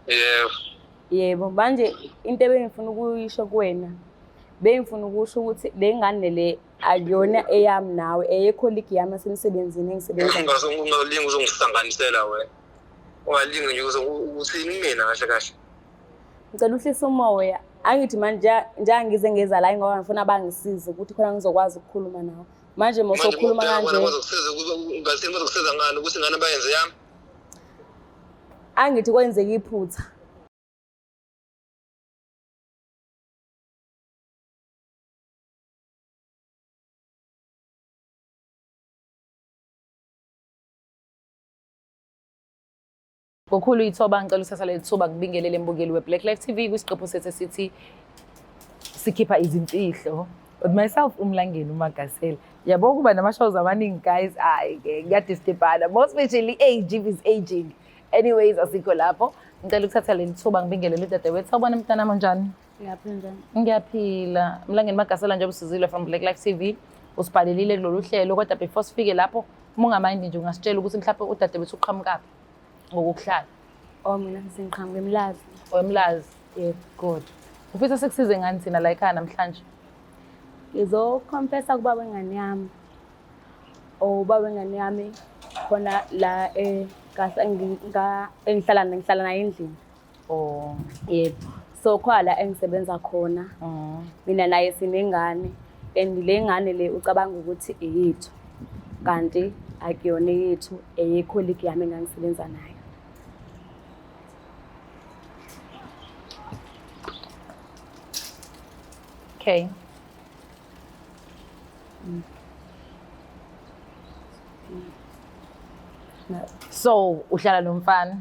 Yebo. Yebo, manje into ebengifuna ukuyisho kuwena, bengifuna ukusho ukuthi le ngane le akuyona eyami nawe, eye-colleague yami yasemsebenzini engisebenza nayo. Ungalingi uzongihlanganisela wena. Ungalingi nje uthini kumina kahle kahle. Ngicela uhlise umoya. Angithi manje njengoba ngize ngeza la ngoba ngifuna bangisize ukuthi khona ngizokwazi ukukhuluma nawe. Manje Manje mawusokhuluma bona kanje, bazokusiza ngathini bazokusiza ngani ukuthi ingane bayenze yami? angithi kwenzeka iphutha. Ngokhulu ithoba ngicela uthatha leli thuba ngibingelele mbukeli we-Black Life TV kwisiqephu sethu esithi sikhipha izimfihlo. With myself uMlangeni uMagasela. Yabo kuba nama-shows amaningi guys, hayi ke kuyadistebhana. More especially age if is aging. Anyways, asikho lapho. Ngicela ukuthatha leli thuba ngibingelele udadewethu. Sawubona mntanami unjani? Ngiyaphila njani? Ngiyaphila. Mlangeni Magasela njengoba usizile from Black Life TV usibhalelile kulolu hlelo kodwa before sifike lapho uma ungamayindi nje ungasitshela ukuthi mhlawumbe udadewethu uqhamukaphi ngokuhlala. Oh mina sengiqhamuka eMlazi. OMlazi. Yebo. Good. Ufisa sikusize ngani thina la ekhaya namhlanje? Ngizoconfessa kubaba wengane yami. Oh ubaba wengane yami khona la kahle engihlala ngihlala naye endlini. Oh. Yebo. So khona la engisebenza khona. Mina naye sinengane and le ngane le ucabanga ukuthi eyethu. Kanti akuyona eyethu, eye-colleague yami engangisebenza nayo. Okay. So uhlala nomfana.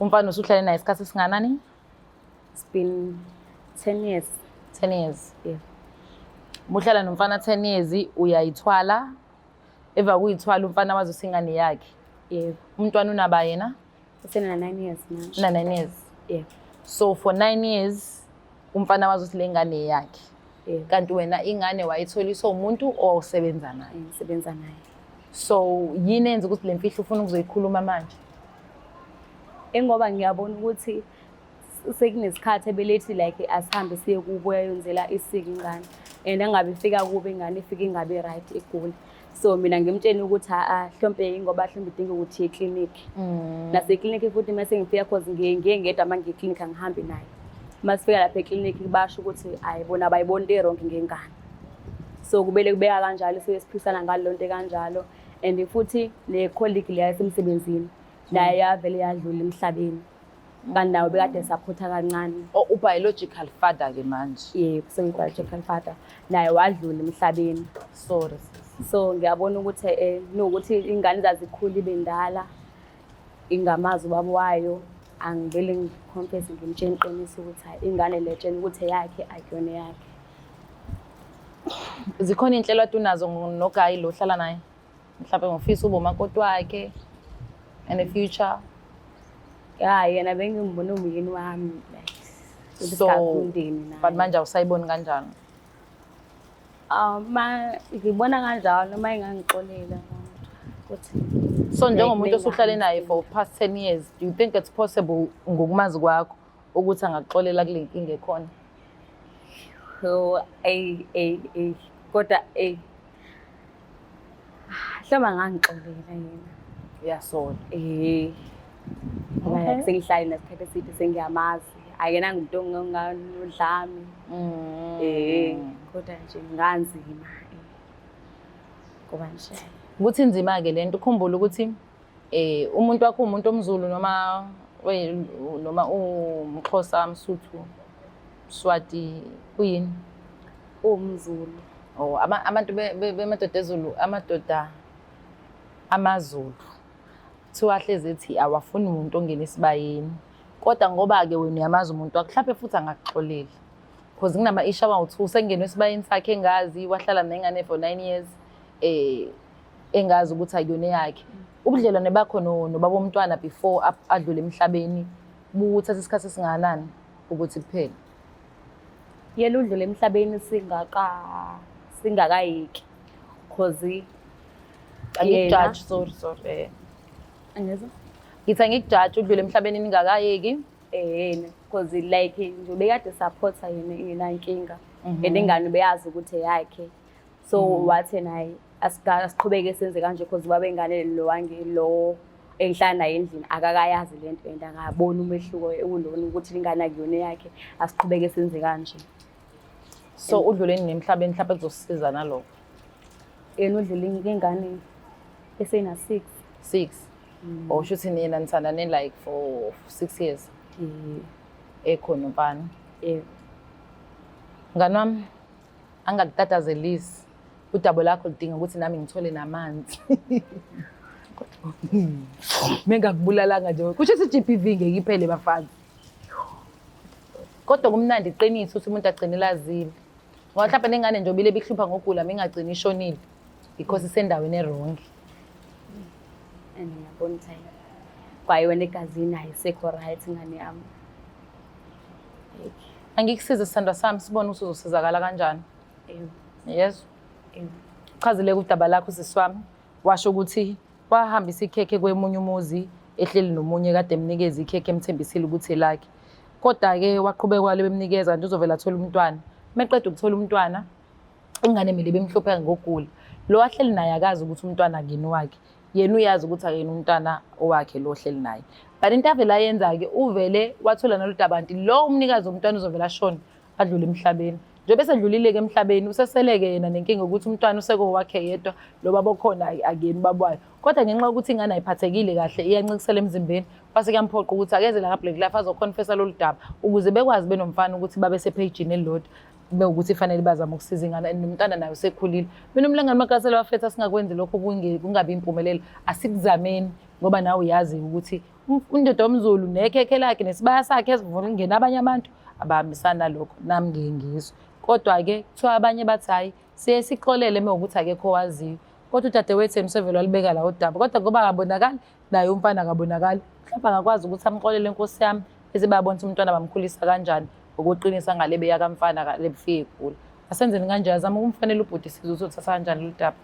Umfana usuhlale naye isikhathi esinganani? It's been 10 years. 10 years. Yeah. Muhlala nomfana 10 years uyayithwala. Eva kuyithwala umfana wazi usingane yakhe. Yebo. Umntwana unaba yena? Usena 9 years manje. Una 9 years. Yeah. So for 9 years umfana wazi ukuthi le ngane yakhe. Yeah. Kanti wena ingane wayitholiswa umuntu owawusebenza naye. Ngisebenza naye. So yini enza ukuthi le mfihlo ufuna ukuzoyikhuluma manje? Engoba ngiyabona ukuthi sekunesikhathi ebelethi like asihambe siye kubo yenzela isiko ingane and angabe ifika kubo ingane ifike ingabe right igule. So mina ngimtshela ukuthi a hlompe ngoba hlompe idinga ukuthi iye clinic. Nase clinic futhi mase ngifika cause ngiye ngedwa uma ngiye clinic angihambi naye. Masifika lapha e-clinic basho ukuthi ayibona abayiboni into e-wrong ngengane. So kubele kubeka kanjalo sibe siphisana ngalo nto kanjalo and futhi le colleague leya esemsebenzini naye yavele yadlula emhlabeni. Kanti nawe bekade saphotha kancane. Oh, u-biological father ke manje. Yebo, sengi-biological father. Naye wadlula emhlabeni. Sorry sis. So ngiyabona ukuthi nokuthi ingane zazikhula ibe ndala ingamazi ubaba wayo, angivele ngiconfess ngimtshele iqiniso ukuthi hhayi ingane le tshena ukuthi eyakhe akuyona eyakhe. Zikhona iy'nhlelo ade unazo noGayi lo ohlala naye? Mhlawumbe ngofisa ube umakoti wakhe in the future. Ya yena bengimbona umyeni wami like So, umndeni naye. but manje awusayiboni kanjalo. Ma ngibona kanjalo noma engangixolela ukuthi So njengomuntu osuhlale naye for past 10 years, do you think it's possible ngokumazi kwakho ukuthi angakuxolela kule nkinga ekhona? So kodwa mhlawumbe angangixolela yena. Uyasola. Ngoba Okay. sengihlale nesikhathi eside sengiyamazi. Akena ngumuntu onganodlame. Kodwa nje nganzima. Ngoba nje Ukuthi inzima-ke le nto, ukhumbule ukuthi umuntu wakho umuntu omZulu noma noma umXhosa, Msuthu, Swati, uyini? UmZulu. Oh, abantu bemadoda eZulu, amadoda amaZulu. Kuthiwa hlezi ethi awafuni umuntu ongena esibayeni. Kodwa ngoba-ke wena uyamazi umuntu wakho, mhlawumbe futhi angakuxolela. Because kunama-issue awu-two, sengenwe esibayeni sakhe engazi, wahlala nengane for 9 years, engazi ukuthi akuyona eyakhe. Ubudlelwane bakho nobaba womntwana before adlule emhlabeni, buthatha isikhathi esingakanani ukuthi kuphele? Yena udlule emhlabeni singakayeki. Cause Angikujudge, sorry, sorry. Angizwa? Ngithi angikujaji udlule emhlabeni ningakayeki. Ehhene, because like nje ubekade supporta yena ingenankinga and ingane ubeyazi ukuthi eyakhe. So wathi naye asiqhubeke senze kanje because ubaba engane lo wange lo engihlala naye endlini akakayazi lento and akaboni umehluko ekulona ukuthi ingane akuyona eyakhe, asiqhubeke senze kanje. So udlule nini emhlabeni mhlawumbe kuzosiza nalokho. Yena udlule ingane esena-6. 6. Or shuthi nina nithandane like for 6 years ekhona umfana. Yebo. Mngani wami, angakutatazelisi. Udaba lakho lidinga ukuthi nami ngithole namanzi. Mengakubulalanga nje. Kusho ukuthi i-GBV ngeke iphele bafazi. Kodwa kumnandi iqiniso ukuthi umuntu agcine elazile. Ngoba mhlawumbe nengane nje obile ibihlupha ngokugula mingagcini ishonile because isendaweni e-wrong. And ngiyabona ukuthi hayi, kwayona egazini ayisekho right ingane yami. Angikusize sithandwa sami sibone ukuthi uzosizakala kanjani. Ewu, Yes. ewu. Uchazile udaba lakho sisi wami, washo ukuthi wahambisa ikhekhe kwemunye umuzi ehleli nomunye kade emnikeza ikhekhe emthembisile ukuthi elakhe. Kodwa-ke waqhubeka wale bemnikeza kanti uzovela athole umntwana. Meqeda ukuthola umntwana, ingane mele bemhlupheka ngokugula. Lo ahleli naye akazi ukuthi umntwana akuyena wakhe. Yena uyazi ukuthi akuyena umntwana owakhe lo ohleli naye. But into avele ayenza-ke uvele wathola nalo daba kanti lo umnikazi womntwana uzovele ashone adlule emhlabeni. Njengoba esedlulile-ke emhlabeni useseleke yena nenkinga ukuthi umntwana usekowakhe yedwa, lo baba okhona akuyena ubaba wayo. Kodwa ngenxa yokuthi ingane ayiphathekile kahle iyancikisela emzimbeni, kwase kuyamphoqa ukuthi akeze la ka-Black Life azokhonfesa lolu daba ukuze bekwazi benomfana ukuthi babe sephejini elilodwa bewukuthi fanele bazame ukusiza ingane and nomntwana naye usekhulile. Mina umlingani Magasela wafetha singakwenzi lokho kungabi impumelelo, asikuzameni ngoba nawe uyazi ukuthi undoda womZulu nekhekhe lakhe nesibaya sakhe esivuna ukungena abanye abantu abahambisani nalokho, nami ngiye ngizwe. Kodwa-ke kuthiwa abanye bathi hhayi siye sixolele uma ukuthi akekho owaziyo. Kodwa udadewethu yena usevele walibeka la udaba, kodwa ngoba akabonakali naye umfana akabonakali, mhlawumbe angakwazi ukuthi amxolele nkosi yami bese bayabona ukuthi umntwana bamkhulisa kanjani ngokuqinisa ngale beya kamfana ngale befike egula. Asenzeni kanje, azama ukumfanela ubhuti sizwe ukuthi uthatha kanjani lolu daba.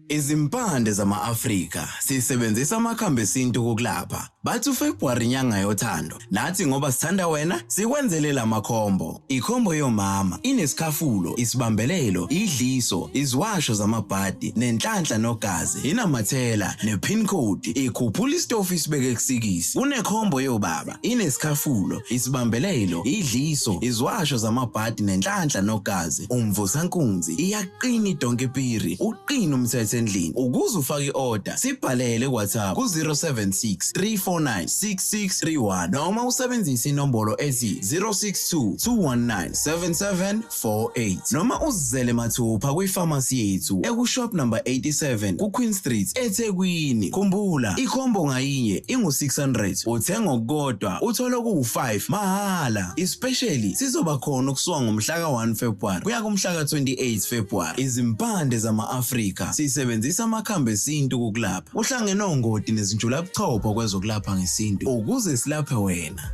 Izimpande zama-Afrika sisebenzisa amakhambi esintu ukulapha. Bathi uFebruary inyanga yothando. Nathi ngoba sithanda wena sikwenzele lamakhombo. Ikhombo yomama inesikhafulo, isibambelelo, idliso, iziwasho zamabhadi, nenhlanhla nogazi, inamathela, nepin code, ikhuphula isitofu isibeke kusikisi. Kunekhombo yobaba inesikhafulo, isibambelelo, idliso, iziwasho zamabhadi nenhlanhla nogazi. Umvusankunzi iyaqina idonke piri, uqina umthetho endlini. Ukuze ufake i-order, sibhalele ku-WhatsApp ku-076 349 6631 noma usebenzise inombolo ethi 062 219 7748 noma uzizele mathupha kwifamasi yethu ekushop number 87 ku-Queen Street eThekwini. Khumbula, ikhombo ngayinye ingu-600, uthenga okukodwa uthola okuwu-5 mahhala. Especially sizoba khona ukusuka ngomhla ka-1 February kuya kumhla ka-28 February. Izimpande zama-Afrika sisebenzisa amakhambi esintu ukukulapha. Uhlangene ongoti nezinjulabuchopho kwezokulapha ngesintu ukuze silaphe wena.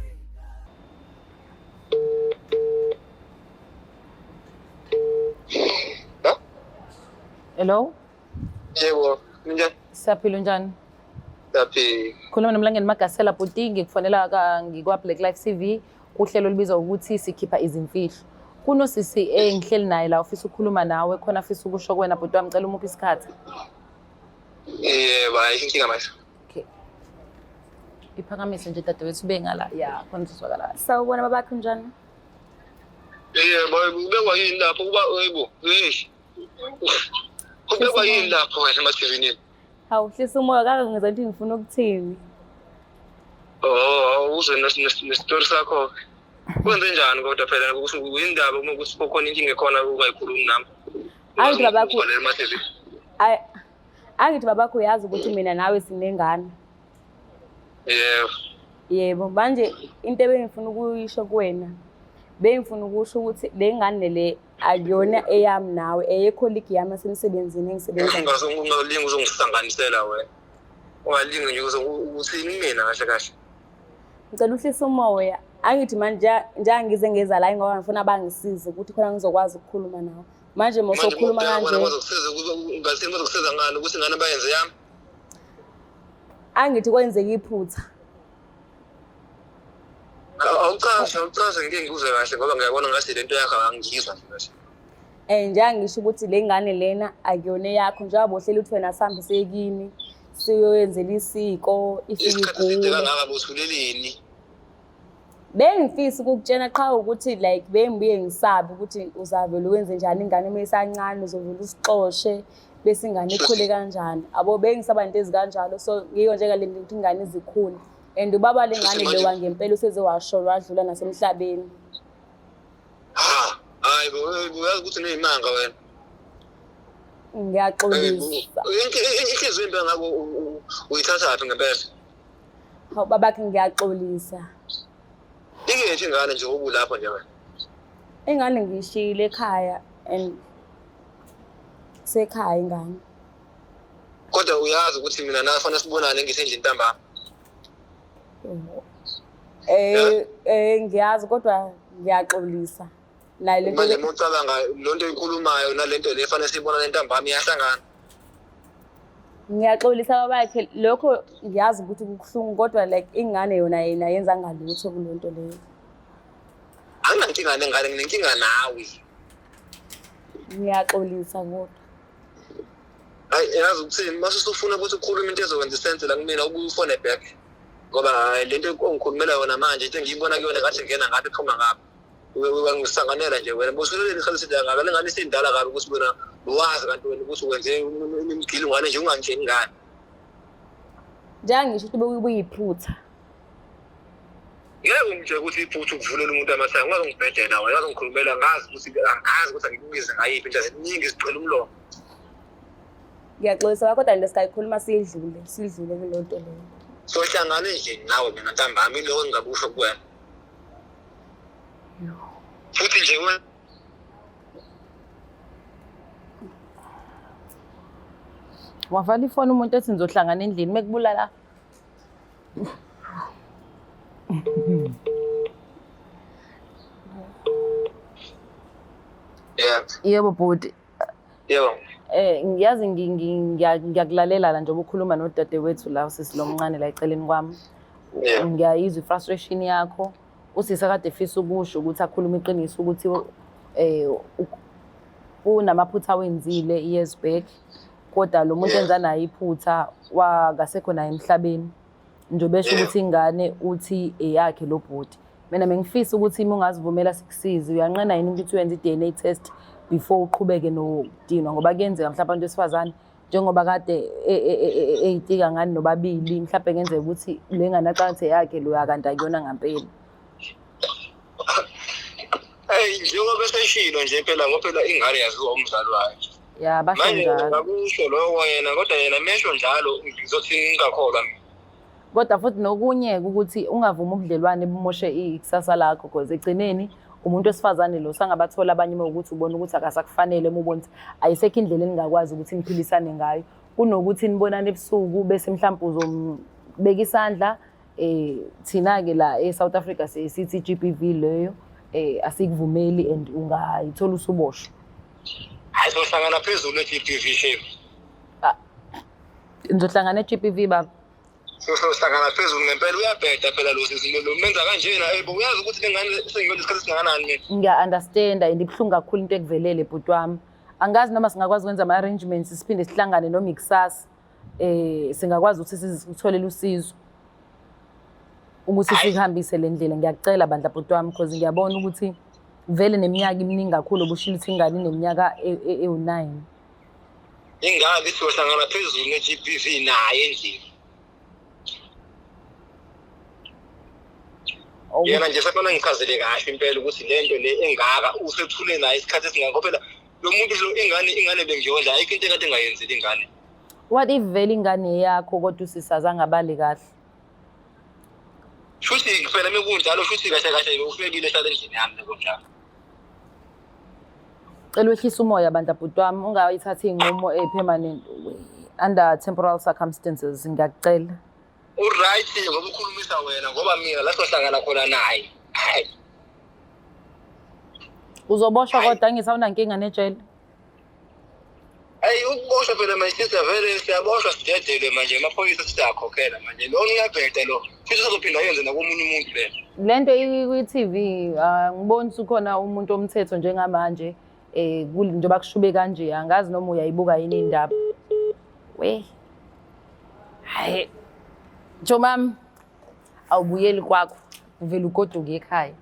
Hello, Yebo, ninjani? siyaphila unjani? Siyaphila. Khuluma nomlangeni Magasela bhuti, ngikufonela ngikwa Black Life TV uhlelo olubizwa ukuthi sikhipha izimfihlo. Kunosisi engihleli naye la ufisa ukukhuluma nawe khona afisa ukusho kuwena bhuti wami, ngicela umuphe isikhathi. Yebo, ayikho inkinga manje. Okay. Iphakamise nje dadewethu ube ngala. Ya, khona uzozwakala. Sawubona babakhe unjani? Yebo, ubekwa yini lapho kuba yebo, hey. Ubekwa yini lapho wena emaTV-nini? Hawu hlisa umoya kaka ngiza ukuthi ngifuna ukuthini. Oh, uze nesitori sakho. Kwenze njani kodwa phela kuyindaba uma ukuthi kukhona inkinga ekhona ungayikhulumi nami. Angithi babakho Ubhalele ema-TV. Ay, angithi babakho uyazi ukuthi mina nawe sinengane. Yebo. Yebo, manje into ebengifuna ukuyisho kuwena, bengifuna ukusho ukuthi le ngane le akuyona eyami nawe, eye-colleague yami yasemsebenzini engisebenza nayo. Ungalingi uzongihlanganisela wena. Ungalingi nje uthini mina kahle kahle. Ngicela uhlise umoya. Angithi manje njengoba ngize ngeza la ngoba ngifuna bangisize ukuthi khona ngizokwazi ukukhuluma nawe. Manje Manje mosokhuluma uma kanje bazokusiza ngathini bazokusiza ngani ukuthi ingane bayenze yami? Angithi kwenzeka iphutha. Awuchaze, awuchaze ngike ngikuzwe kahle ngoba ngiyabona ngathi lento yakho angiyizwa nje kahle. Njengoba ngisho ukuthi le ngane lena akuyona eyakho njengoba bohleli uthi wena sihambe siye kini siyoyenzela isiko ifike Isikhathi eside igule. kangaka bothuleleni? Bengifisa ukukutshena qha ukuthi like bengibuye ngisabe ukuthi uzavele wenze njani ingane uma isancane uzovele usixoshe bese ingane ikhule kanjani. Abo bengisaba into ezikanjalo so ngiko njengale nto ukuthi ingane izikhule. And ubaba le ngane Manje- lo wangempela useze washona wadlula nasemhlabeni. Ha, hayi bo, uyazi ukuthi uneyimanga wena. Ngiyaxolisa. Inhliziyo embi ngako uyithathaphi ngempela? Hawu babakhe ngiyaxolisa. Ingeyiphi ingane nje obulapho nje wena? Ingane ngiyishiyile ekhaya and sekhaya ingane. Kodwa uyazi ukuthi mina nawe fanele sibonane ngisendlini ntambama. Ngiyazi kodwa ngiyaxolisa. Nayo lento Manje uma ucabanga lo nto oyikhulumayo nalento le fanele siyibonane ntambama iyahlangana. Ngiyaxolisa babakhe lokho ngiyazi ukuthi kubuhlungu kodwa like ingane yona yena yenzanga lutho kulo nto leyo. Anginankinga nengane, nginenkinga nawe. Ngiyaxolisa kodwa. Hayi yazi ukuthini mase usufuna ukuthi ukhulume into ezokwenza isense la kumina ubuye ufone back. Ngoba hayi lento ongikhulumela yona manje into engiyibona kuyona ngathi ngena ngapha iphuma ngapha. Uyangisanganela nje wena. Bosuleleni isikhathi eside kangaka le ngane isindala kabi ukuthi wena wazi kanti wena ukuthi wenze imigilo ngane nje ungangitsheli ngane. Njengoba ngisho ukuthi bekuyiphutha. Ngeke ungitshele ukuthi iphutha ukuvulela umuntu amathanga ungazongibhedela wena ungazongikhulumela ngazi ukuthi angazi ukuthi angikubize ngayiphi into ziningi zigcwele umlomo. Ngiyaxolisa kodwa lento singayikhuluma siyidlule, sidlule kuleyo nto leyo. Sohlangane nje nawe mina ntambama iloko engingakusho kuwena. Futhi nje wena Wavala ifoni umuntu ethi nizohlangana endlini mekubulala. Yeah. Yebo bhuti. Yebo. Ngiyazi ngiyakulalela la njengoba ukhuluma nodadewethu la usisi lomncane la eceleni kwami. Yeah. Ngiyayizwa i-frustration yakho. Usisi akade efisa ukusho ukuthi akhulume iqiniso ukuthi unamaphutha awenzile years back kodwa lo muntu enza naye iphutha wakasekho naye emhlabeni. Njengoba esho ukuthi ingane uthi eyakhe lo bhuti. Mina bengifisa ukuthi uma ungazivumela sikusize, uyanqena yini ukuthi uyenze i-DNA test before uqhubeke nokudinwa ngoba kuyenzeka mhlawumbe abantu besifazane njengoba kade eyitika ngani nobabili mhlawumbe kungenzeka ukuthi le ngane acabanga eyakhe loya kanti akuyona ngampela. Hey njengoba eseshilo nje phela ngoba phela ingane yaziwa umzali wayo. Ya basho Manje njalo. ngakusho lokho yena kodwa yena mesho njalo ngizothi ngingakholwa mina. Kodwa futhi nokunye ukuthi ungavumi ubudlelwane bumoshe ikusasa lakho because egcineni umuntu wesifazane lo sangabathola abanye uma ukuthi ubona ukuthi akasakufanele uma ubona ukuthi ayisekho indlela eningakwazi ukuthi niphilisane ngayo kunokuthi nibonane ebusuku bese mhlawumbe uzombeka isandla thina-ke la e-South Africa sithi i-GBV leyo asikuvumeli and ungayithola usuboshwa. Hayi sohlangana phezulu e-GBV shame. Nizohlangana e-GBV baba. Sohlangana phezulu ngempela uyabheda phela lo sisi lo menza kanjena ebo uyazi ukuthi lengane sengiyona isikhathi singakanani mina. Ngiya-understand and ibuhlungu kakhulu into ekuvelele bhuti wami. Angazi noma singakwazi ukwenza ama-arrangements siphinde sihlangane noma ikusasa singakwazi ukuthi sitholele usizo ukuthi sikuhambise le ndlela. Ngiyakucela bandla bhuti wami because ngiyabona ukuthi vele neminyaka iminingi kakhulu obushilo ukuthi ingane ineminyaka ewu-9. Ingabe siyohlangana phezulu ne-GBV naye endlini. Yena nje sefana ngichazele kahle impela ukuthi le nto le engaka usethule naye isikhathi esingaka phela lo muntu lo ingane bengiyondla ayikho into ekade engayenzeli ingane. What if vele ingane yakho kodwa usisi azange abale kahle? Futhi phela mekunjalo futhi kahle kahle ufikile ehlala endlini yami mekunjalo. Cela wehlise umoya bandla bhuti wami ungayithathi iy'nqumo ey'permanent under temporal circumstances ngiyakucela. Uright ngoba ukhulumisa wena ngoba mina la sohlangana khona naye. Hayi. Uzoboshwa kodwa angithi awunankinga nejele. Ayi, ukuboshwa phela, my sister, vele siyaboshwa, sidedelwe manje. Amaphoyisa siyakhokhela manje. Lona uyabheda lo, futhi usazophinda ayenze nakomunye umuntu lena. Lento ikwi-TV, ngiboni ukuthi ukhona umuntu omthetho njengamanje, njengoba kushube kanje, angazi noma uyayibuka yini indaba. We. Hayi. Jomam, awubuyeli kwakho. Uvela ugoduke ekhaya.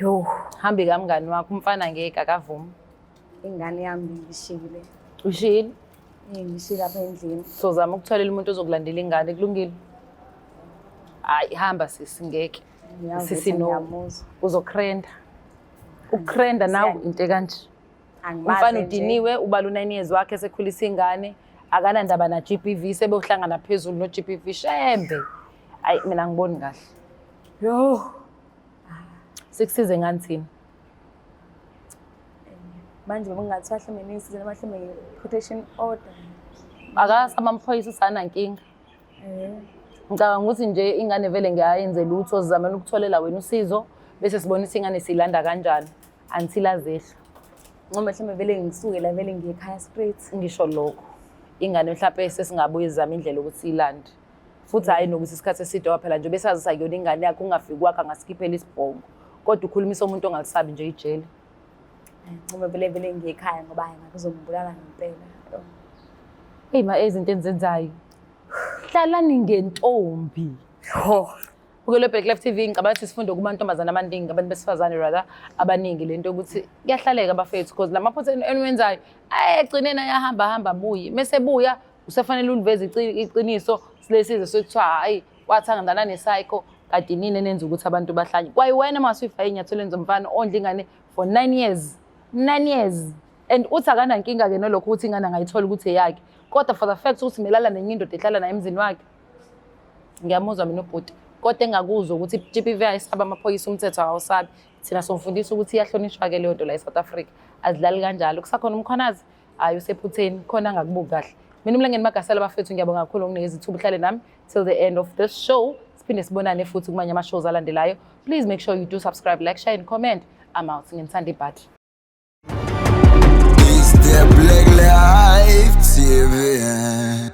Yo. Hambe kamngani wakho, umfana ngeke akavumi. Ingane yami ngishile. Ushiyile? Ngishile apha endlini. Sozama ukutholela umuntu ozokulandela ingane, kulungile. Hayi, hamba sisi, ngeke. Ngiyazi Sisi ukuthi no. ngiyamuzwa. Uzokrenda. Ukukrenda nawe into ekanje. Angimazi Umfana nje. udiniwe, ubala u-9 years wakhe esekhulisa ingane, akanandaba na-GBV, sebeyohlangana phezulu no-GBV shembe. Hayi, mina angiboni kahle. Yo. Sikusize ngani thina? Manje bekungathiwa mhlawumbe ningisize noma mhlawumbe nge-protection order. Akasaba amaphoyisa, usanankinga. Ngicabanga ukuthi nje ingane vele ngiyayenze lutho, sizamela ukutholela wena usizo bese sibonisa ingane siyilanda kanjani until azehla. Noma mhlawumbe vele ngisuke la, vele ngiye ekhaya straight. Ngisho lokho. Ingane mhlawumbe sesingabuye sizame indlela ukuthi siyilande. Futhi hhayi nokuthi isikhathi eside, ngoba phela nje besazi sakuyona ingane yakho, ungafiki kwakho angasikhiphela isibhongo. Kodwa ukhulumisa umuntu ongalisabi nje ijele. Noma vele ngiye ekhaya, ngoba hayi, ngabe uzombulala ngempela. Yo. Eyi ma, izinto enizenzayo. Hlalani ngentombi. Yo. Bukelo Black Life TV, ngicabanga ukuthi sifunde kumantombazane amaningi, abantu besifazane rather abaningi, lento yokuthi kuyahlaleka bafethu, because la maphutha eniwenzayo ayegcineni ayahamba hamba abuye. Mese buya usefanele uliveze iqiniso silesize sekuthiwa hayi, wathandana ne-psycho, kanti nini enenza ukuthi abantu bahlanye. Kwayi wena uma usuyifake ey'nyathelweni zomfana ondla ingane for 9 years, 9 years, and uthi akanankinga-ke nolokho ukuthi ingane angayithola ukuthi eyakhe, kodwa for the fact ukuthi melala nenye indoda ehlala naye emzini wakhe. Ngiyamuzwa mina ubhuti, kodwa engakuzwa ukuthi i-GBV ayisaba amaphoyisa, umthetho awusabi. Thina somfundisa ukuthi iyahlonishwa-ke leyo nto la e-South Africa, azidlali kanjalo. Kusakhona uMkhwanazi, hhayi, usephutheni khona, angakubuki kahle. Mina uMlangeni Magasela bafethu, ngiyabonga kakhulu ngokunikeza ithuba uhlale nami till the end of this show. Siphinde sibonane futhi kumanye ama-shows alandelayo. Please make sure you do subscribe, like, share and comment. I'm out. Nginithanda ibhadi. It's the Black Life TV.